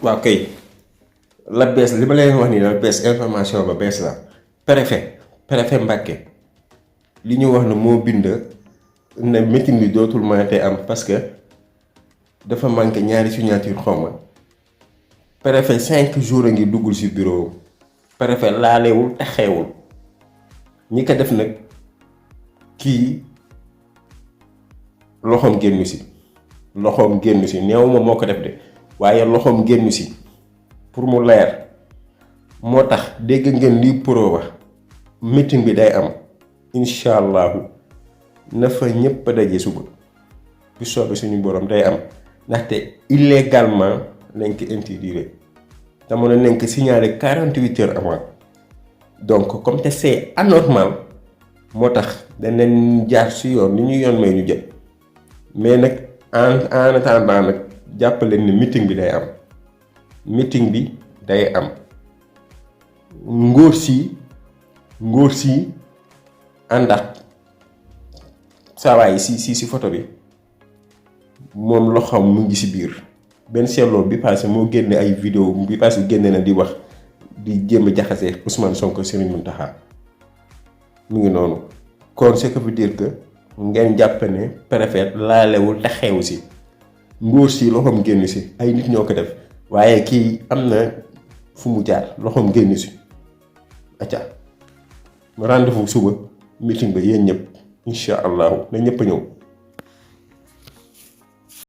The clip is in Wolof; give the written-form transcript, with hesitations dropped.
waaw kay la bees li ma leen wax nii la bees information ba bees la préfet Mbacké li ñu wax ne moo bind ne meeting bi dootul mënatee am parce que dafa manqué ñaari signature xawma préfet 5 jours a ngi duggul ci bureau préfet laalewul taxewul ñi ko def nag kii loxoom génnu si néew ma moo ko def de waaye loxoom génnu si pour mu leer moo tax dégg ngeen lii pro wax meeting bi day am incha allahu na fa ñépp a daje suba bu soobee suñu borom day am ndaxte illégalement lañ ko interdire te mën nañ ko signaler 48 heures avant donc comme te c'est anormal moo tax danañ jaar si yoon li ñu yoon may ñu jël mais nag en attendant nag jàppaleen ne meeting bi day am ngóor si ànd ak saawaay si photo bi moom loxoom mu ngi si biir benn seetloo bi passé moo génne ay vidéo bi passé génne na di wax di jéem a jaxase Ousmane Sonko Serigne Mountakha mu ngi noonu kon ce qui veut dire que ngeen jàpp ne préfet laalewul taxewu si ngóor si loxoom génn si ay nit ñoo ko def waaye kii am na fu mu jaar loxoom génn si acca rendez-vous suba meeting ba yéen ñëpp incha allahu na ñëpp a ñëw